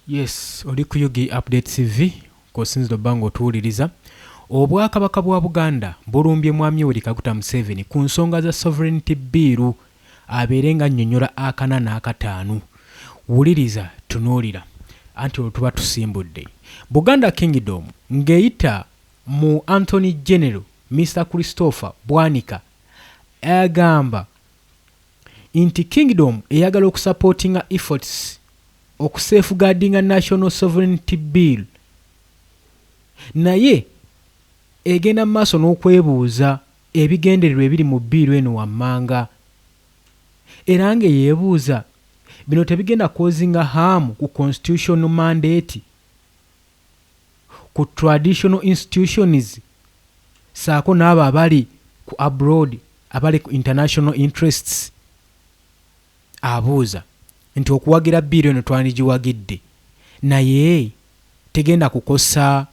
Yes, oli ku UG Update TV kw'osinzira obba ng'otuwuliriza. Obwakabaka bwa Buganda bulumbye Mwami Yoweri Kaguta Museveni ku nsonga za Sovereignty Bill abeere ng'annyonnyola akana n'akataano. Wuliriza, tunuulira. Anti olwo tuba tusimbudde. Buganda Kingdom ng'eyita mu Anthony General Mister Christopher Bwanika agamba nti Kingdom eyagala okusupportinga efforts okusafeguardinga National Sovereignty Bill naye egenda mu maaso n'okwebuuza ebigendererwa ebiri mu bbiiru eno wammanga era ng'eyeebuuza bino tebigenda causinga harm ku constitutional mandate, ku traditional institutions ssaako n'abo abali ku abroad abali ku international interests. Abuuza nti okuwagira bbiiru eno twandigiwagidde naye tegenda kukosa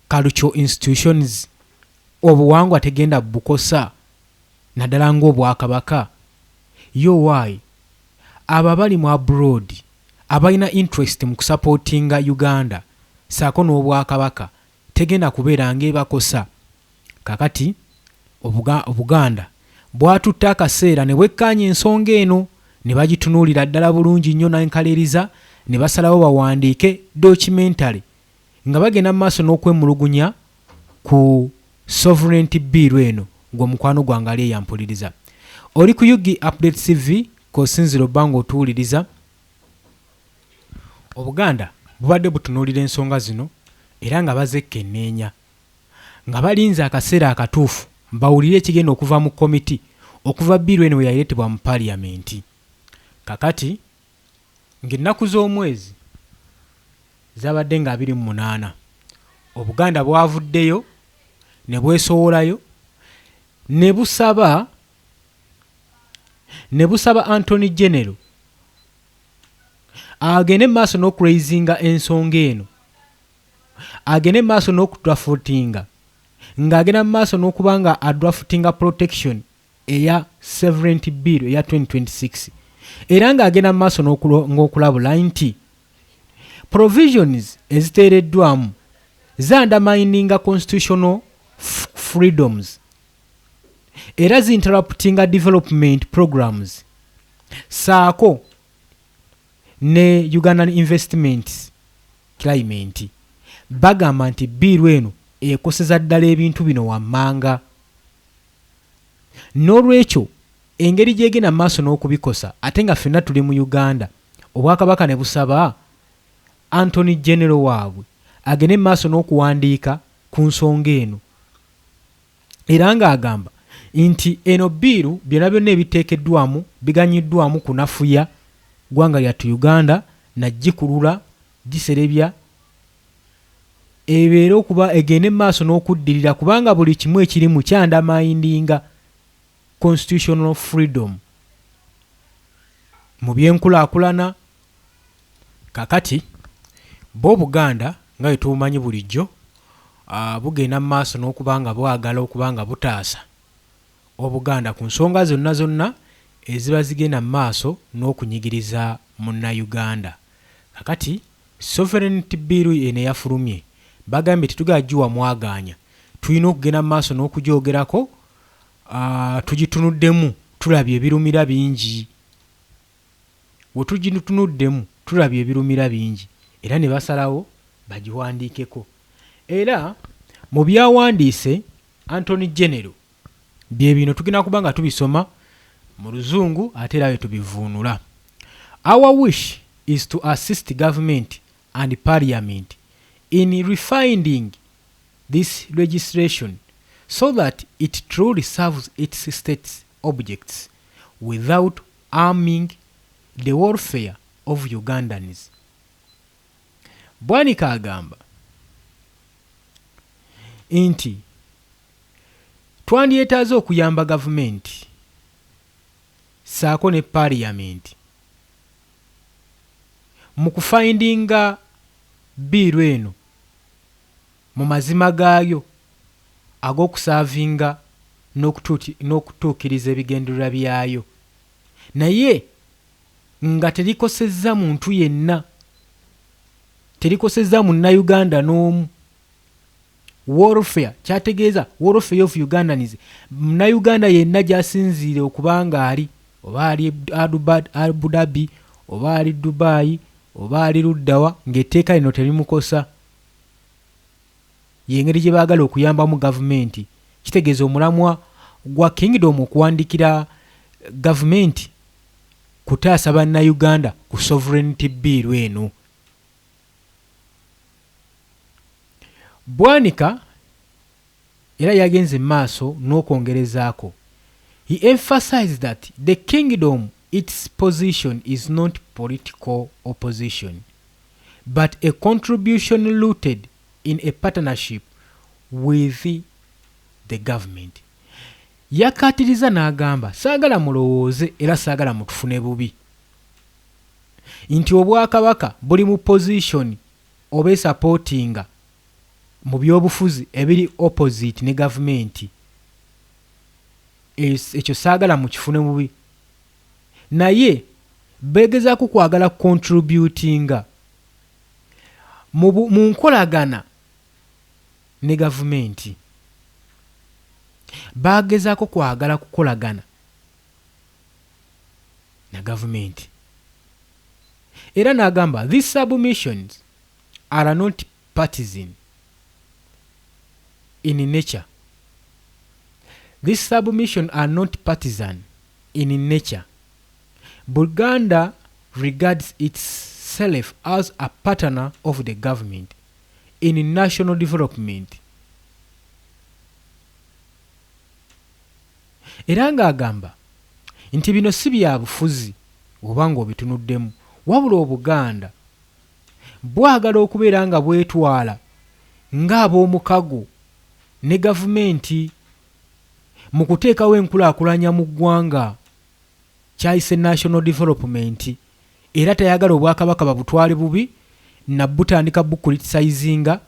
cultural institutions, obuwangwa tegenda bukosa naddala ng'Obwakabaka? Yo why abo abali mu abroad abalina interest mu kusupportinga Uganda ssaako n'Obwakabaka tegenda kubeera ng'ebakosa? Kakati Obuganda bwatutte akaseera ne bwekkaanya ensonga eno ne bagitunuulira ddala bulungi nnyo n'enkaliriza ne basalawo bawandiike documentary nga bagenda mu maaso n'okwemulugunya ku sovereignty bill eno. Gwe omukwano gwange ali eyampuliriza, oli ku UG Update TV k'osinzira obba ng'otuwuliriza. Obuganda bubadde butunuulira ensonga zino era nga bazekkenneenya nga balinze akaseera akatuufu bawulire ekigenda okuva mu komiti okuva bbiiru eno we yaleetebwa mu Paaliyamenti. Kakati ng'ennaku z'omwezi zabadde nga 28, Obuganda bwavuddeyo ne bwesowolayo ne busaba Attorney General agende mu maaso n'okuraisinga ensonga eno, agende mu maaso n'okudraftinga, ng'agenda mu maaso n'okuba nga adraftinga protection eya sovereignty bill eya 2026, era ng'agenda mu maaso ng'okulabula nti provisions eziteereddwamu ziundermininga constitutional freedoms era zinterruptinga development programs saako ne Ugandan investment climate. Bagamba nti bbiiru eno ekoseza ddala ebintu bino wammanga, n'olwekyo engeri gyegenda mu maaso n'okubikosa ate nga ffenna tuli mu Uganda, Obwakabaka ne busaba Attorney General waabwe agende mu maaso n'okuwandiika ku nsonga eno, era ng'agamba nti eno bbiiru byonna byonna ebiteekeddwamu biganyiddwamu kunafuya ggwanga lyattu Uganda nagikulula giserebya ebeere okuba egende mu maaso n'okuddirira, kubanga buli kimu ekirimu kyaundermininga constitutional freedom mu byenkulaakulana. Kakati bo Obuganda nga bwe tubumanyi bulijjo bugenda mu maaso n'okuba nga bwagala okuba nga butaasa Obuganda ku nsonga zonna zonna eziba zigenda mu maaso n'okunyigiriza Munnayuganda. Kakati sovereignty bill eno eyafulumye bagambye tetugala giwa mwagaanya, tulina okugenda mu maaso n'okugyogerako. Tugitunuddemu, tulabye ebirumira bingi. We tugitunuddemu tulabye ebirumira bingi, era ne basalawo bagiwandiikeko. Era mu byawandiise Attorney General bye bino, tugenda kuba nga tubisoma mu Luzungu ate era bwe tubivuunula. Our wish is to assist government and parliament in refining this legislation so that it truly serves its stated objects without harming the welfare of Ugandans. Bwanika agamba nti twandyetaaze okuyamba gavumenti ssaako ne Paaliyamenti mu kufindinga bbiiru eno mu mazima gaayo ag'okuservinga n'okutuukiriza ebigendererwa byayo, naye nga terikosezza muntu yenna. Terikosezza Munnayuganda n'omu. Welfare kyategeeza welfare of Ugandans, Munnayuganda yenna gy'asinziire okuba ng'ali, oba ali Abu Dhabi, oba ali Dubai, oba ali luddawa, ng'etteeka lino terimukosa. Y'engeri gye baagala okuyambamu gavumenti. Kitegeeza omulamwa gwa Kingdom okuwandiikira gavumenti kutaasa Bannayuganda ku Sovereignty Bill eno. Bwanika era yagenze mu maaso n'okwongerezaako, He emphasized that the Kingdom its position is not political opposition but a contribution rooted in a partnership with the government. Yakkaatirizza n'agamba, Saagala mulowooze era saagala mutufune bubi nti Obwakabaka buli mu position oba esapootinga mu byobufuzi ebiri opposite ne gavumenti. Ekyo saagala mukifune bubi naye begezaako kwagala contributinga mu nkolagana ne gavumenti. Bagezaako kwagala kukolagana na gavumenti. Era n'agamba, These submissions are not partisan in nature. These submissions are not partisan in nature. Buganda regards itself as a partner of the government in national development. Era ng'agamba nti bino si bya bufuzi oba ng'obitunuddemu, wabula Obuganda bwagala okubeera nga bwetwala ng'ab'omukago ne gavumenti mu kuteekawo enkulaakulanya mu ggwanga ky'ayise national development era tayagala Obwakabaka babutwale bubi na butandika bukulitisayizinga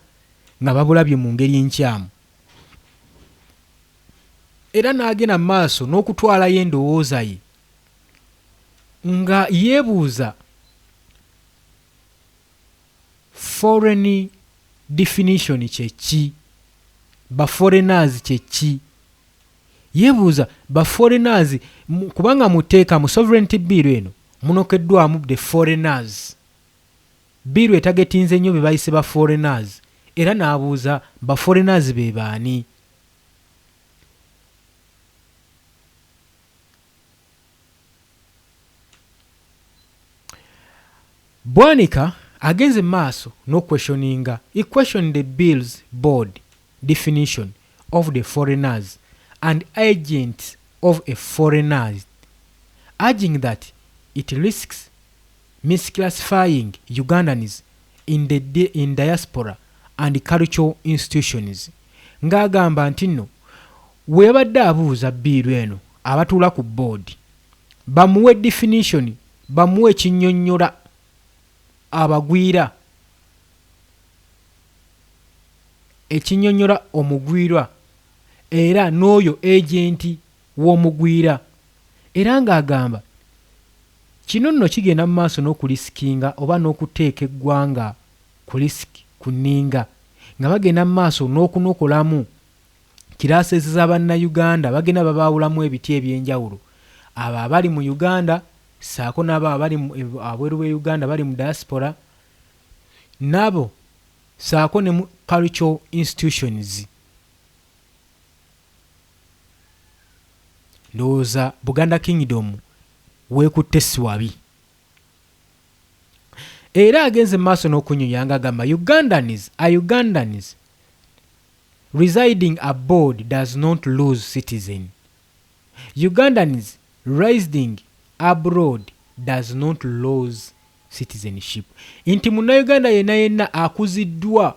nga babulabye mu ngeri enkyamu. Era n'agenda mu maaso n'okutwalayo endowooza ye nga yeebuuza foreign definition kye ki? Ba foreigners kye ki? Yeebuuza ba foreigners kubanga mu tteeka mu sovereignty bill eno munokeddwamu the foreigners. Bill etagetinze nnyo be bayise ba foreigners era n'abuuza ba foreigners be baani? Bwanika agenze mu maaso n'okuquestioninga, he questioned the bill's board definition of the foreigners and agents of a foreigners, urging that it risks misclassifying Ugandans in the in diaspora and cultural institutions ng'agamba nti nno we yabadde abuuza bbiiru eno abatuula ku boodi bamuwe definition, bamuwe ekinnyonnyola abagwira, ekinnyonnyola omugwirwa era n'oyo agenti w'omugwira era ng'agamba kino nno kigenda mu maaso n'okulisikinga oba n'okuteeka eggwanga ku risk ku nninga nga bagenda mu maaso n'okunokolamu classes za Bannayuganda, bagenda babaawulamu ebiti eby'enjawulo, abo abali mu Uganda ssaako n'abo abali abweru w'e Uganda bali mu diaspora nabo ssaako ne mu cultural institutions. Ndowooza Buganda Kingdom weekutte si wabi. Era agenze mu maaso n'okunnyonnyola ng'agamba Ugandans are Ugandans residing abroad does not lose citizen. Ugandans residing abroad does not lose citizenship. Nti Munnayuganda yenna yenna akuziddwa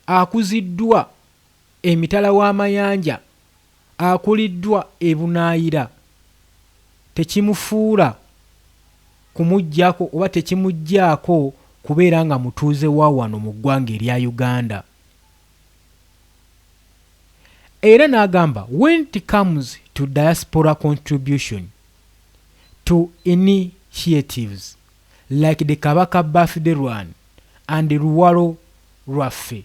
akuziddwa emitala w'amayanja, akuliddwa ebunaayira, tekimufuula kumuggyako oba tekimuggyaako kubeera nga mutuuze wa wano mu ggwanga erya Uganda. Era n'agamba when it comes to diaspora contribution to initiatives like the Kabaka birthday run and Luwalo Lwaffe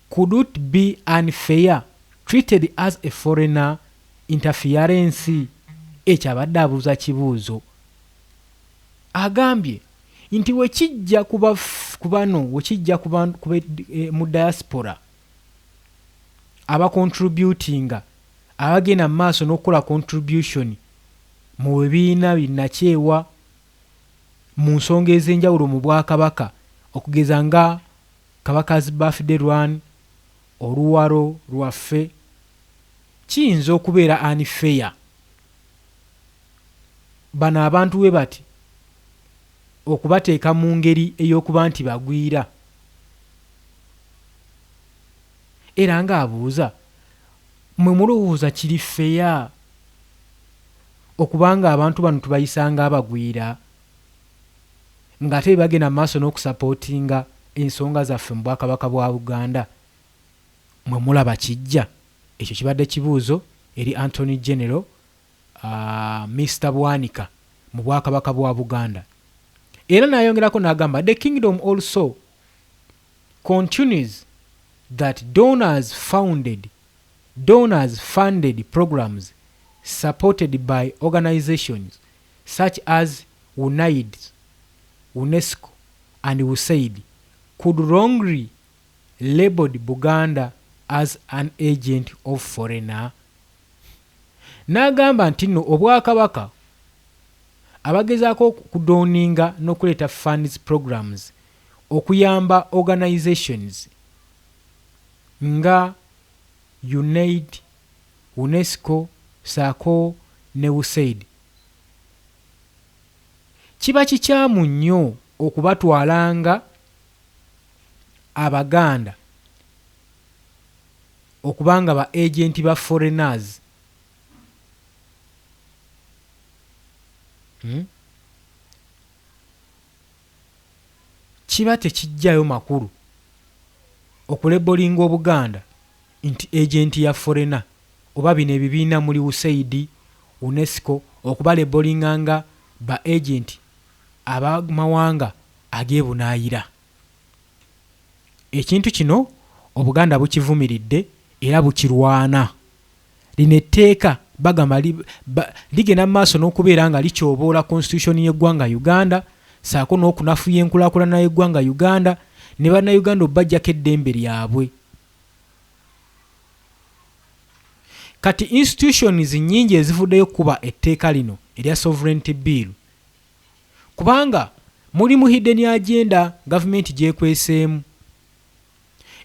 could it be unfair treated as a foreigner interference? Ekyo abadde abuuza kibuuzo. Agambye nti wekijja ku bano, wekijja mu diaspora abacontributinga, abagenda mu maaso n'okukola contribution mu bibiina binnakyewa mu nsonga ez'enjawulo mu Bwakabaka, okugeza nga Kabaka's Birthday Run, Oluwalo Lwaffe, kiyinza okubeera unfair bano abantu we bati okubateeka mu ngeri ey'okuba nti bagwira. Era ng'abuuza, mmwe mulowooza kiri fair okubanga abantu bano tubayisa ng'abagwira ng'ate bagenda mu maaso n'okusapootinga ensonga zaffe mu Bwakabaka bwa Buganda? Mwe mulaba kijja? Ekyo kibadde kibuuzo eri Attorney General Mr Bwanika mu Bwakabaka bwa Buganda. Era n'ayongerako n'agamba, the kingdom also continues that donors funded programs supported by organizations such as UNAIDS, UNESCO and USAID could wrongly labeled Buganda as an agent of foreigner. N'agamba nti nno Obwakabaka abagezaako okudoninga n'okuleeta funds programs okuyamba organizations nga UNAID, UNESCO saako ne USAID, kiba kikyamu nnyo okubatwalanga Abaganda okubanga ba agenti ba foreigners. Kiba tekijjayo makulu okulabelinga Obuganda nti agenti ya foreigner, oba bino ebibiina muli USAID, UNESCO, okubalabelinga nga ba agenti abamawanga ag'ebunaayira. Ekintu kino Obuganda bukivumiridde era bukirwana. Lino etteeka bagamba ligenda mu maaso n'okubeera nga likyoboola constitution y'eggwanga Uganda, saako n'okunafuya enkulaakulana y'eggwanga Uganda ne Bannayuganda obbajjako eddembe lyabwe. Kati institutions nnyingi ezivuddeyo okukuba etteeka lino erya sovereignty bill, kubanga mulimu hidden agenda gavumenti gyekweseemu.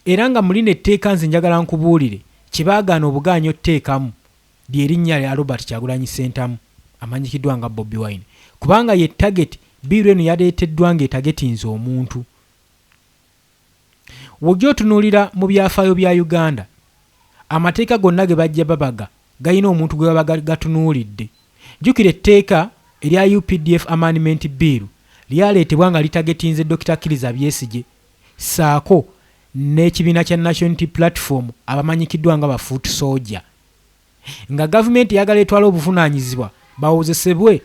Era nga mulino etteeka, nze njagala nkubuulire kyebaagaana obugaanyi otteekamu lyerinnya lya Robert Kyagulanyi Ssentamu amanyikiddwa nga Bobi Wine, kubanga ye target. Bill eno yaleeteddwa ng'etargetinze omuntu. Wojja otunuulira mu byafaayo bya Uganda, amateeka gonna ge bajja babaga galina omuntu gwe baba gatunuulidde. Jjukira etteeka erya UPDF Amendment Bill lyaleetebwa nga litargetinze Dr Kizza Besigye saako n'ekibiina kya National Unity Platform abamanyikiddwa nga ba foot soldier, nga gavumenti eyagala etwala obuvunaanyizibwa bawozesebwe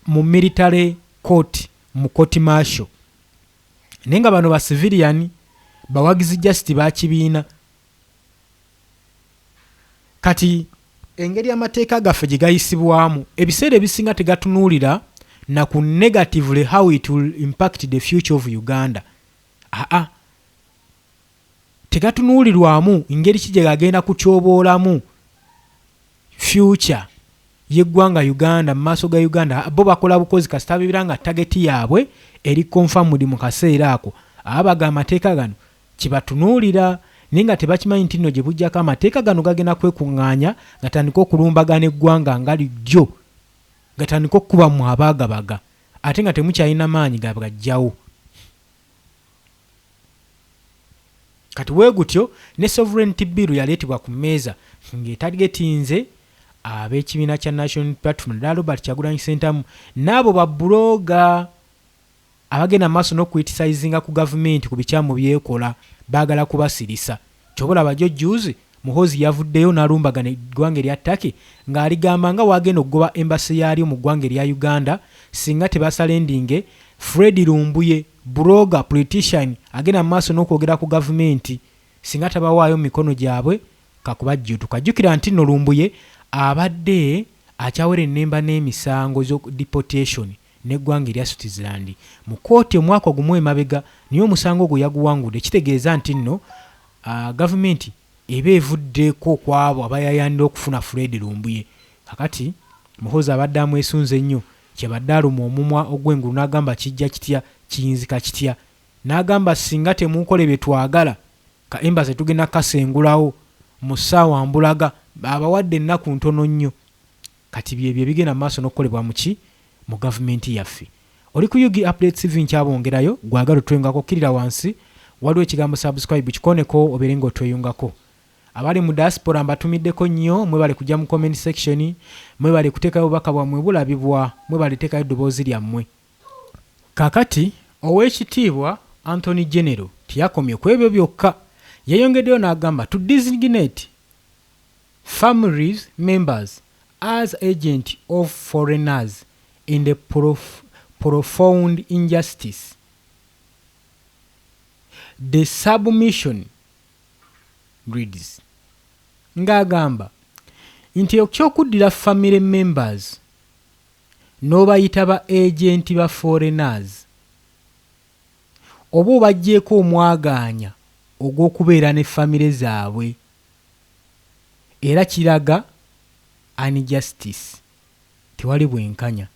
mu military court, mu court martial, naye nga bano ba civilian bawagizi just bakibiina. Kati engeri amateeka gaffe gye gayisibwamu ebiseera ebisinga tegatunuulira na ku negatively how it will impact the future of Uganda. Aa, tegatunuulirwamu ngeri ki gye gagenda kutyoboolamu future y'eggwanga Uganda mu maaso ga Uganda. Bo bakola bukozi kasita beera nga target yaabwe eri confirmed mu kaseera ako. Abaga amateeka gano kibatunuulira, naye nga tebakimanyi nti nno gye bujjako amateeka gano gagenda kwekuŋŋaanya gatandike okulumbagana eggwanga nga lijjo, gatandike okukuba mu abaagabaga, ate nga temukyalina maanyi gabajjawo. Kati bwe gutyo ne sovereignty bill yaleetebwa ku mmeeza ng'etargetinze ab'ekibiina kya National Platform naddala Robert Kyagulanyi Ssentamu n'abo ba blogger abagenda mu maaso n'okucriticizinga ku gavumenti ku bikyamu byekola. Baagala kubasirisa. Kyoba olaba jjo juzi Muhoozi yavuddeyo n'alumbagana eggwanga erya Turkey ng'aligamba nga waagenda okugoba embassy yaalyo mu ggwanga erya Uganda singa tebasurrenderinge Fred Lumbuye. blogger, politician agenda mu maaso n'okwogera ku gavumenti singa tabawaayo mu mikono gyabwe kakubajjuutuka. Jjukira nti nno Lumbuye abadde akyawera ennemba n'emisango z'oku deportation n'eggwanga erya Switzerland mu kkooti omwaka gumu emabega, naye omusango ogwo yaguwangudde. Kitegeeza nti nno gavumenti eba evuddeko kwabo abayayanira okufuna Fred Lumbuye. Kakati Muhoozi abadde amwesunze nnyo, kyebadde aluma omumwa ogw'engulu n'agamba kijja kitya, kiyinzika kitya, n'agamba singa temunkole bye twagala ka embassy tugenda kasengulawo mu ssaawa mbulaga, abawadde ennaku ntono nnyo. Kati byebyo ebigenda mu maaso n'okukolebwa muki mu gavumenti yaffe. Oli ku UG Update TV, nkyabongerayo gwagala otweyungako, kkirira wansi waliwo ekigambo subscribe, kikoneko obeere ng'otweyungako. Abali mu diaspora mbatumiddeko nnyo, mwebale kujja mu comment section, mwebale kuteekayo obubaka bwammwe bulabibwa, mwebale teekayo eddoboozi lyammwe. Kakati Oweekitiibwa Anthony General teyakomye ku ebyo byokka, yayongeddeyo n'agamba to designate families members as agent of foreigners in the profound injustice. The submission reads, ng'agamba nti ekyokuddira family members n'obayita ba agent ba foreigners oba obaggyeko omwagaanya ogw'okubeera ne famire zaabwe, era kiraga injustice, tewali bwenkanya.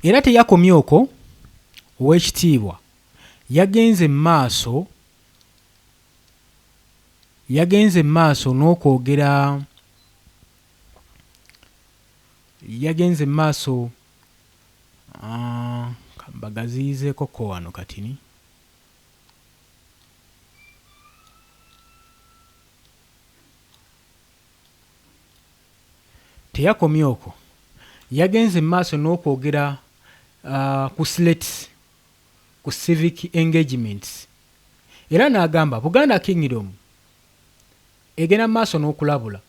Era teyakomye okwo, Oweekitiibwa yagenze mu maaso n'okwogera, yagenze mu maaso mbagaziyizeeko ko wano katini. Teyakomye okwo, yagenze mu maaso n'okwogera ku threats ku civic engagements, era n'agamba Buganda Kingdom egenda mu maaso n'okulabula.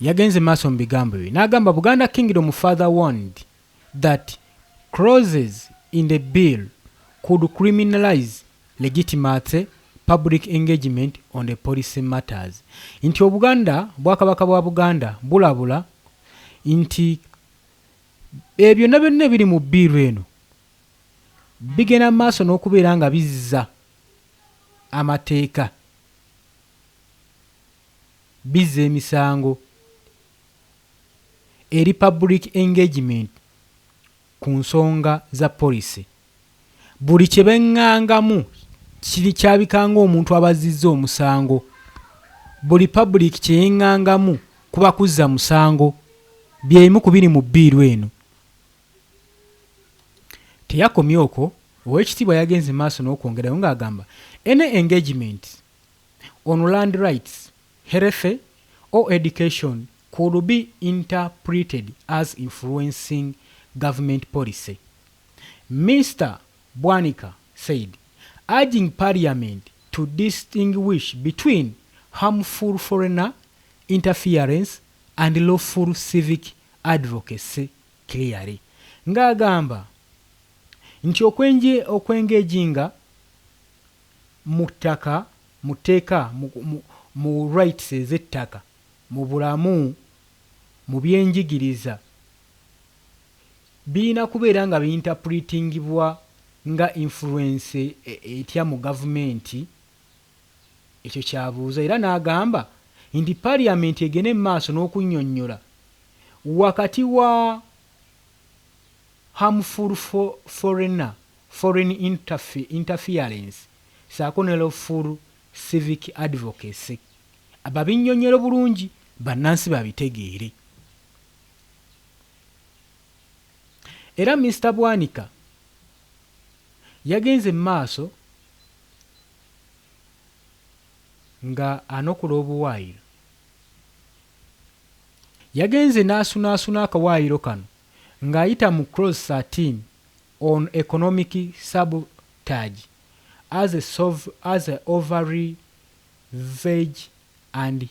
Yagenze maaso mu bigambo bye n'agamba Buganda Kingdom further warned that clauses in the bill could criminalize legitimate public engagement on the policy matters, nti Obuganda, Bwakabaka bwa Buganda bulabula nti ebyo byonna byonna ebiri mu bill eno bigenda mu maaso n'okubeera nga bizza amateeka, bizza emisango eri public engagement ku nsonga za policy. Buli kye beŋŋangamu kiri kyabika ng'omuntu abazizza omusango. Buli public kye yeŋŋangamu kuba kuzza musango. Byemu ku biri mu bill eno. Teyakomye okwo, Oweekitiibwa yagenze maaso n'okwongerayo ng'agamba any engagement on land rights, health or education could be interpreted as influencing government policy, Mr Bwanika said, urging Parliament to distinguish between harmful foreigner interference and lawful civic advocacy clearly, ng'agamba nti okwengaginga mu ttaka, mu tteeka, mu rights ez'ettaka, mu bulamu, mu byenjigiriza, birina kubeera nga biinterpretingibwa nga influence etya mu gavumenti. Ekyo kyabuuza, era n'agamba nti Parliament egende mu maaso n'okunnyonnyola wakati wa harmful foreign interference saako ne lawful civic advocacy, babinnyonnyole bulungi bannansi babitegeere. Era Mr Bwanika yagenze mu maaso nga anokola obuwaayiro, yagenze n'asunaasuna akawaayiro kano ng'ayita mu clause 13 on economic sabotage as a overly vague and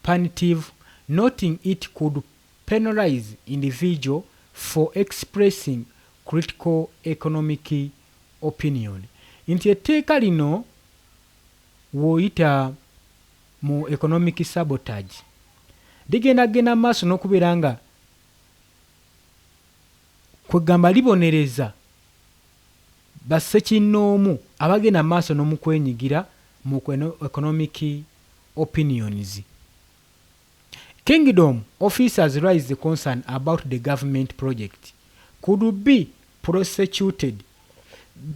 punitive, noting it could penalize individual for expressing critical economic opinion. Nti etteeka lino w'oyita mu economic sabotage ligenda genda mu maaso n'okubeera nga kwegamba libonereza bassekinnoomu abagenda mu maaso n'omukwenyigira mu economic opinions. Kingdom officers raised concern about the government project could be prosecuted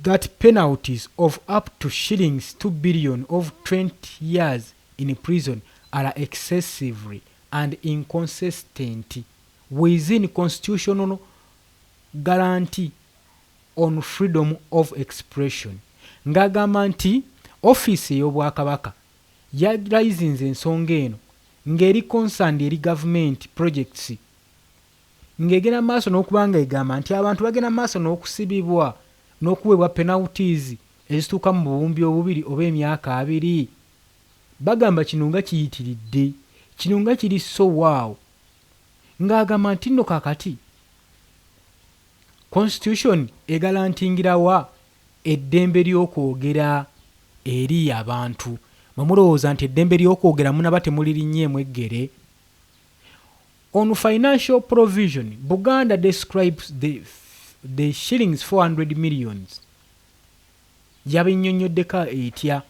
that penalties of up to shillings 2 billion of 20 years in prison are excessively and inconsistent within constitutional guarantee on freedom of expression. Ng'agamba nti ofiisi ey'Obwakabaka yaraisinze ensonga eno ng'eri concerned eri government projects, ng'egenda mu maaso n'okuba nga egamba nti abantu bagenda mu maaso n'okusibibwa n'okuweebwa penalties ezituuka mu 2000 oba emyaka 20. Bagamba kino nga kiyitiridde, kino nga kiri so waawo. Ng'agamba nti nno kaakati constitution egalantingirawa eddembe ly'okwogera eri abantu. Mwe mulowooza nti eddembe ly'okwogera munaba temulirinnyeemu eggere. On financial provision, Buganda describes the shillings 400 millions. Yabinnyonnyoddeko etya?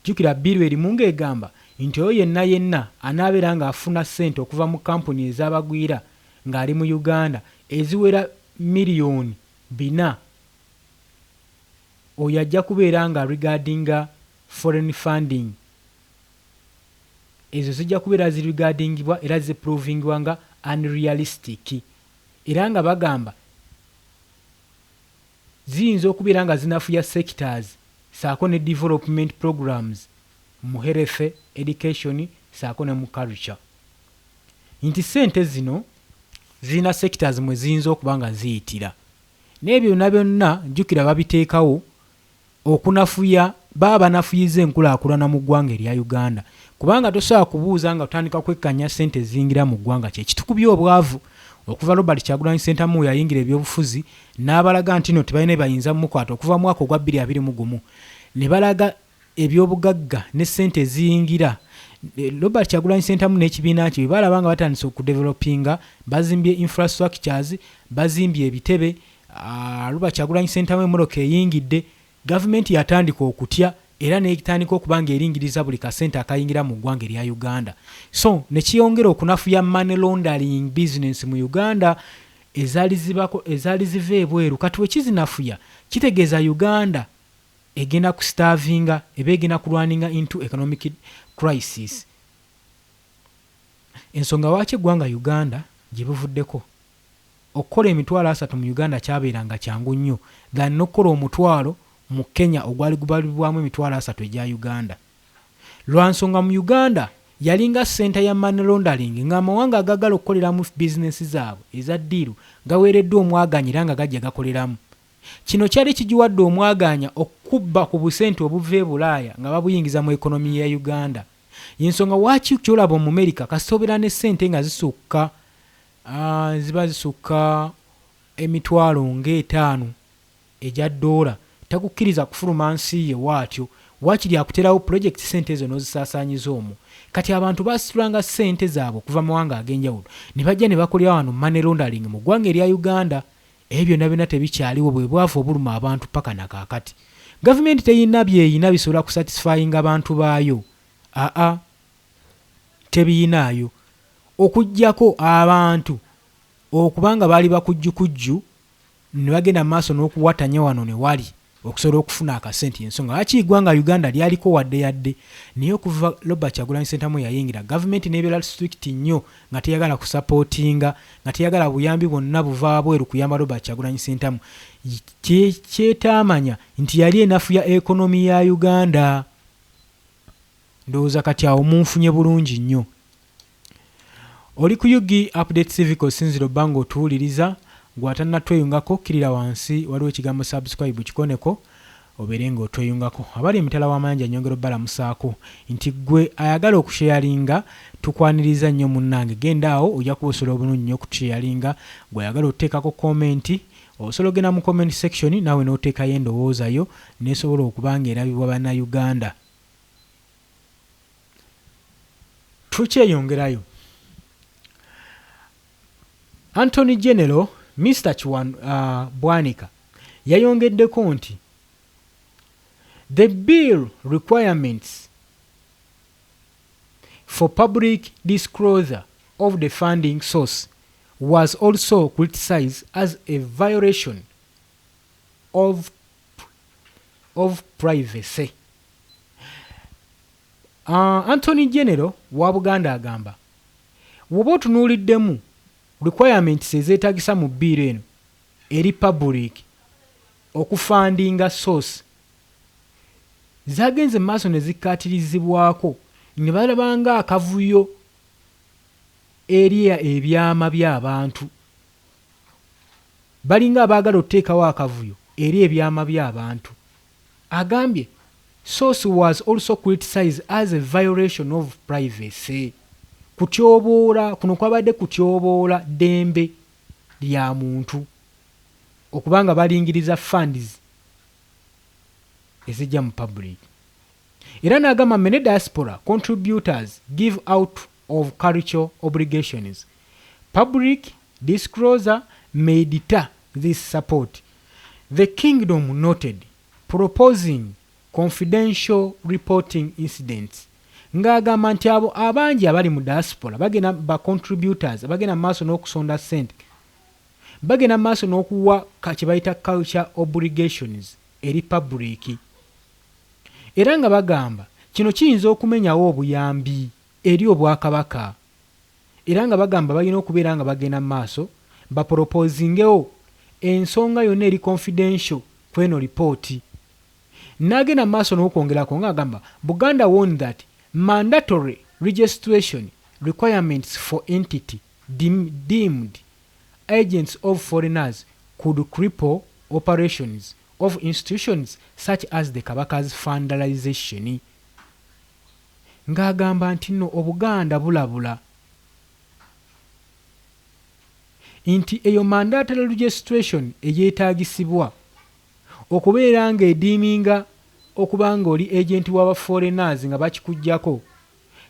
Jjukira bill erimu ng'egamba nti oyo yenna yenna anaabeera ng'afuna ssente okuva mu kampuni ez'abagwira ng'ali mu Uganda eziwera 4 miliyoni, oyo ajja kubeera nga regardinga foreign funding, ezo zijja kubeera ziregardingibwa era ziprovingibwa nga unrealistic, era nga bagamba ziyinza okubeera nga zinafuya sectors saako ne development programs mu health, education saako ne mu culture, nti ssente zino zirina sectors mwe ziyinza okuba nga ziyitira. N'ebyo byonna byonna jjukira babiteekawo okunafuya, baba banafuyiza enkulaakulana mu ggwanga erya Uganda, kubanga tosobola kubuuza nga otandika kwekkanya ssente eziyingira mu ggwanga. Kyekitukubya obwavu okuva Robert Kyagulanyi Ssentamu yayingira ebyobufuzi n'abalaga nti no tebalina bayinza mumukwata okuva mu mwaka ogwa 2021, ne balaga ebyobugagga ne ssente eziyingira. Robert Kyagulanyi Ssentamu n'ekibiina kye bwe balaba nga batandise okudevelopinga, bazimbye infrastructures, bazimbye ebitebe, Robert Kyagulanyi Ssentamu emmotoka eyingidde, gavumenti yatandika okutya era n'etandika okuba ng'eringiriza buli kasente akayingira mu ggwanga erya Uganda, so ne kiyongera okunafuya money laundering business mu Uganda ezaali zibako ezaali ziva ebweru. Kati we kizinafuya, kitegeeza Uganda egenda kustarvinga, eba egenda kulwaninga into economic crisis. Ensonga lwaki eggwanga Uganda gye buvuddeko okukola 30,000 mu Uganda kyabeeranga kyangu nnyo than n'okukola 10,000 mu Kenya ogwali gubalibwamu 30,000 egya Uganda, lwa nsonga mu Uganda yalinga center ya money laundering, ng'amawanga agagala okukoleramu bizinesi zaabwe eza deal gaweereddwa omwaganya era nga gajja gakoleramu. Kino kyali kigiwadde omwaganya okubba ku busente obuva e Bulaaya nga babuyingiza mu economy ya Uganda. Yensonga waaki kyolaba Omumerika kasita obeera ne ssente nga zisukka, ziba zisukka 50,000 egya ddoola, takukkiriza kufuluma nsi ye waatyo, waakiri akuterawo project, ssente ezo n'ozisaasaanyiza omwo. Kati abantu basitulanga ssente zaabwe okuva mu mawanga ag'enjawulo ne bajja ne bakolera wano money laundering mu ggwanga erya Uganda. Ebyo byonna byonna tebikyaliwo, bwe bwavu obuluma abantu paka nakaakati. Gavumenti teyina byeyina bisobola kusatisfyinga bantu baayo, aa tebiyinaayo, okuggyako abantu okubanga baali bakujjukujju ne bagenda mu maaso n'okuwatanya wano ne wali okusobola okufuna akasente. Ensonga lwaki eggwanga Uganda lyaliko wadde yadde, naye okuva Robert Kyagulanyi Ssentamu yayingira, gavumenti n'ebeera strict nnyo nga teyagala kusupportinga, nga teyagala buyambi bwonna buva bweru kuyamba Robert Kyagulanyi Ssentamu. Kyetaamanya nti yali enafuya economy ya Uganda. Ndowooza kati awo munfunye bulungi nnyo. Oli ku UG Update Civic, osinzira obba ng'otuwuliriza. Gwe atannatweyungako, kkirira wansi, waliwo ekigambo subscribe, kikoneko. Obeere nga otweyungako. Abali emitala w'amayanja, nyongera obbalamusaako nti ggwe ayagala okusharinga, tukwaniriza nnyo munnange. Genda awo, ojja kuba osobola obulungi nnyo okutusharinga. Gwe ayagala otuteekako comment, osobola ogenda mu comment section naawe n'oteekayo endowooza yo nesobola okuba nga erabibwa Bannayuganda. Tukyeyongerayo. Attorney General Mr Bwanika yayongeddeko nti the bill requirements for public disclosure of the funding source was also criticized as a violation of privacy. Attorney General wa Buganda agamba woba otunuuliddemu requirements ezeetagisa mu bill eno eri public okufundinga source, zagenze mu maaso ne zikkaatirizibwako ne balaba nga akavuyo eri ebyama by'abantu. Balinga abaagala okuteekawo akavuyo eri ebyama by'abantu. Agambye source was also criticized as a violation of privacy. Kutyoboola kuno kwabadde kutyoboola ddembe lya muntu okubanga balingiriza funds ezijja mu public. Era n'agamba many diaspora contributors give out of cultural obligations. Public disclosure may deter this support, the kingdom noted, proposing confidential reporting incidents. Ng'agamba nti abo abangi abali mu diaspora bagenda ba contributors, bagenda mu maaso n'okusonda ssente, bagenda mu maaso n'okuwa kye bayita culture obligations eri public. Era nga bagamba kino kiyinza okumenyawo obuyambi eri obwakabaka. Era nga bagamba balina okubeera nga bagenda mu maaso baproposingewo ensonga yonna eri confidential kweno ripooti. N'agenda mu maaso n'okwongerako ng'agamba Buganda warned that mandatory registration requirements for entity deemed agents of foreigners could cripple operations of institutions such as the Kabaka's Foundation. Ng'agamba nti nno Obuganda bulabula nti eyo mandatory registration eyeetaagisibwa okubeera ng'edeeminga okuba nga oli agent w'aba foreigners nga bakikuggyako,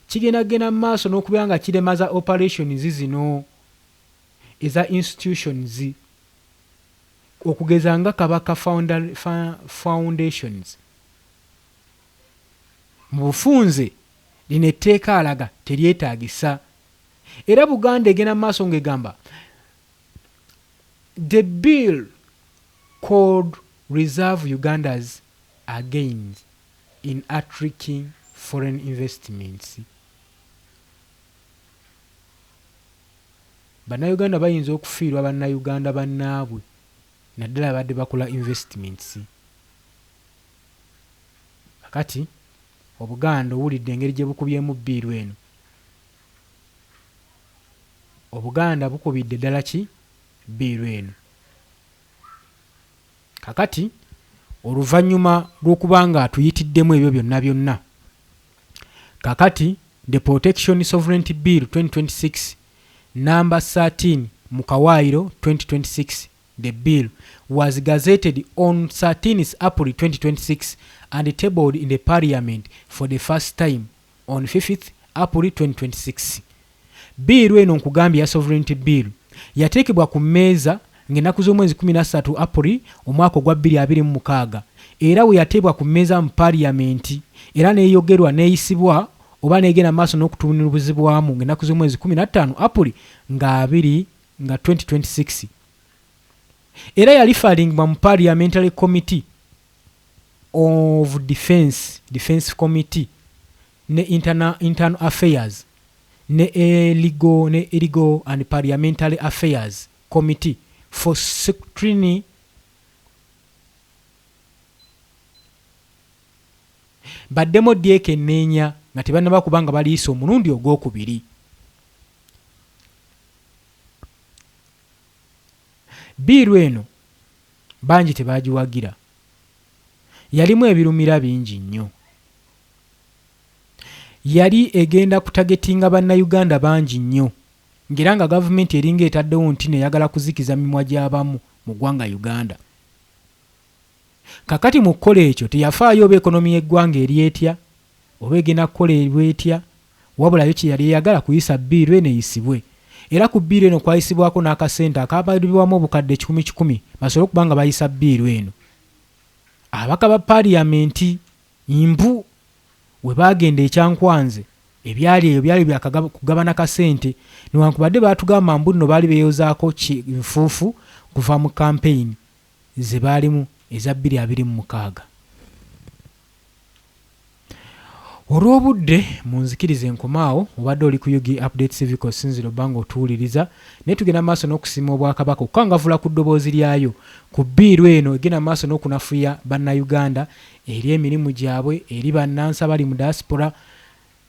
kigenda genda mu maaso n'okubeera nga kiremaza operations zino eza institutions okugeza nga Kabaka Foundations. Mu bufunze lino etteeka alaga teryetaagisa. Era Buganda egenda mu maaso ng'egamba the bill could reserve Uganda's gains in attracting foreign investments. Bannayuganda bayinza okufiirwa bannayuganda bannaabwe, naddala abadde bakola investments. Kakati Obuganda owulidde engeri gye bukubyemu bill eno. Obuganda bukubidde ddala ki bill eno. Kakati oluvannyuma lw'okuba nga atuyitiddemu ebyo byonna byonna, kakati the Protection Sovereignty Bill 2026 number 13 mu kawaayiro 2026. The bill was gazetted on 13 April 2026 and tabled in the parliament for the first time on 5th April 2026. Bill eno nkugambye ya sovereignty bill yateekebwa ku mmeeza ng'ennaku z'omwezi 13 April omwaka ogwa 2026. Era we yateebwa ku mmeeza mu paaliyamenti era neeyogerwa neeyisibwa oba neegenda maaso n'okutunuulizibwamu ng'ennaku z'omwezi 15 April nga 2 nga 2026. Era yalifaringibwa mu Parliamentary Committee of Defense, Defense Committee ne Internal Affairs ne Legal and Parliamentary Affairs Committee for scrutiny. Baddemu dyekenneenya nga tebannaba kuba nga baliisa omulundi ogwokubiri. Bill eno bangi tebagiwagira. Yalimu ebirumira bingi nnyo. Yali egenda kutagetinga Bannayuganda bangi nnyo ng'era nga gavumenti eringa etaddewo nti neyagala kuzikiza mimwa gy'abamu mu ggwanga Uganda. Kakati mu kukola ekyo teyafaayo oba economy y'eggwanga eri etya oba egenda kukola etya, wabula yo kye yali eyagala kuyisa bbiiru eno eyisibwe. Era ku bbiiru eno kwayisibwako n'akasente akabalibwamu obukadde kikumi kikumi basobole okuba nga bayisa bbiiru eno. Ababaka ba Paaliyamenti mbu we baagenda e Kyankwanzi ebyali eyo byali bya kugabana kasente newankubadde baatugamba mbu nno baali beeyozaako nfuufu kuva mu kampeyini ze baalimu eza 2026. Olw'obudde munzikirize nkome awo, obadde oli ku Ug Updates TV kw'osinziira obba ng'otuwuliriza naye tugenda mu maaso n'okusiima Obwakabaka okukangavvula ku ddoboozi lyayo ku bbiiru eno egenda mu maaso n'okunafuya Bannayuganda eri emirimu gyabwe, eri bannansi abali mu diaspora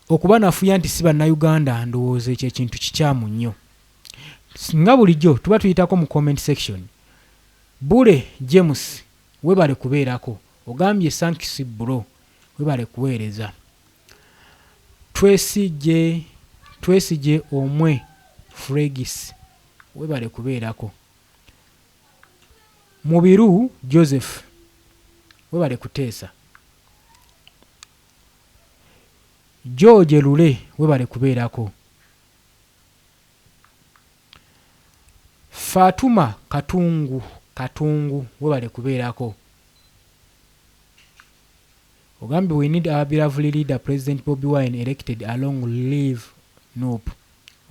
okubanafuya nti si Bannayuganda ndowooza ekyo ekintu kikyamu nnyo. Nga bulijjo tuba tuyitako mu comment section. Bule James webale kubeerako ogambye thanks bro webale kuweereza. Twesigye Twesigye omwe Fregis webale kubeerako. Mubiru Joseph webale kuteesa. George Lule webale kubeerako. Fatuma Katungu Katungu webale kubeerako. Ogambye we need our beloved leader President Bobi Wine elected along live NUP.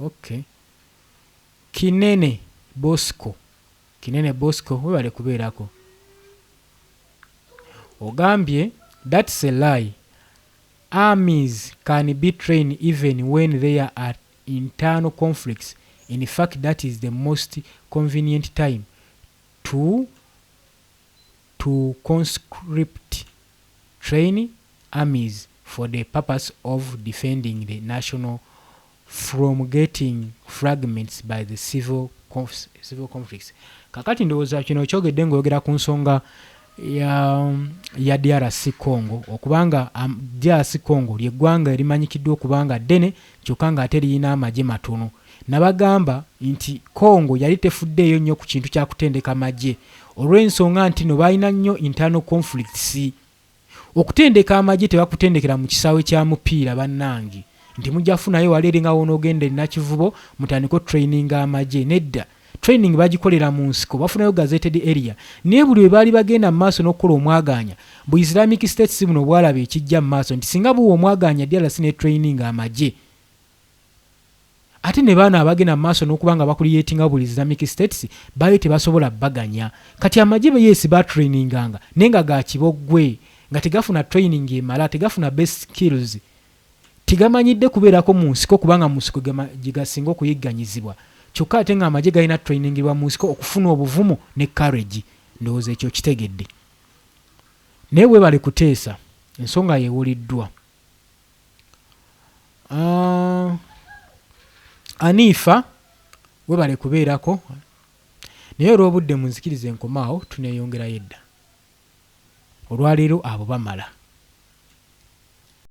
Okay. Kinene Bosco Kinene Bosco webale kubeerako. Ogambye that's a lie. Armies can be trained even when there are internal conflicts. In fact that is the most convenient time to to conscript train armies for the purpose of defending the national from getting fragments by the civil, conf civil conflicts. Kakati ndowooza kino okyogedde ng'oyogera ku nsonga ya, ya DRC Congo okubanga um, DRC Congo lyeggwanga erimanyikiddwa okubanga ddene kyokka ng'ate lirina amagye matono. Nabagamba nti Congo yali tefuddeeyo nnyo ku kintu kya kutendeka magye olw'ensonga nti no balina nnyo internal conflicts. Okutendeka amagye tebakutendekera mu kisaawe kya mupiira bannange nti mujja kufunayo wali eri nga w'onoogenda e Nakivubo mutandike otraininga amagye. Nedda, training bagikolera mu nsiko, bafunayo gazetted area. Naye buli lwe baali bagenda mu maaso n'okukola omwagaanya, bu Islamic States buno bwalaba ekijja mu maaso nti singa buwa omwagaanya DRC ne traininga amagye, Ate ne baano abagenda mu maaso n'okuba nga bakuliyetingawo buli Islamic States baayo tebasobola baganya. Kati amagye be yes batraininganga naye nga ga kiboggwe, nga tegafuna training emala, tegafuna best skills, tegamanyidde kubeerako mu nsiko kubanga mu nsiko gye gasinga okuyigganyizibwa. Kyokka ate nga amagye galina trainingibwa mu nsiko okufuna obuvumu ne courage. Ndowooza ekyo okitegedde. Naye weebale kuteesa, ensonga yo ewuliddwa. Uh, Anifa webale kubeerako naye olw'obudde munzikirize nkomaawo tuneyongerayo edda olwaleero abo bamala.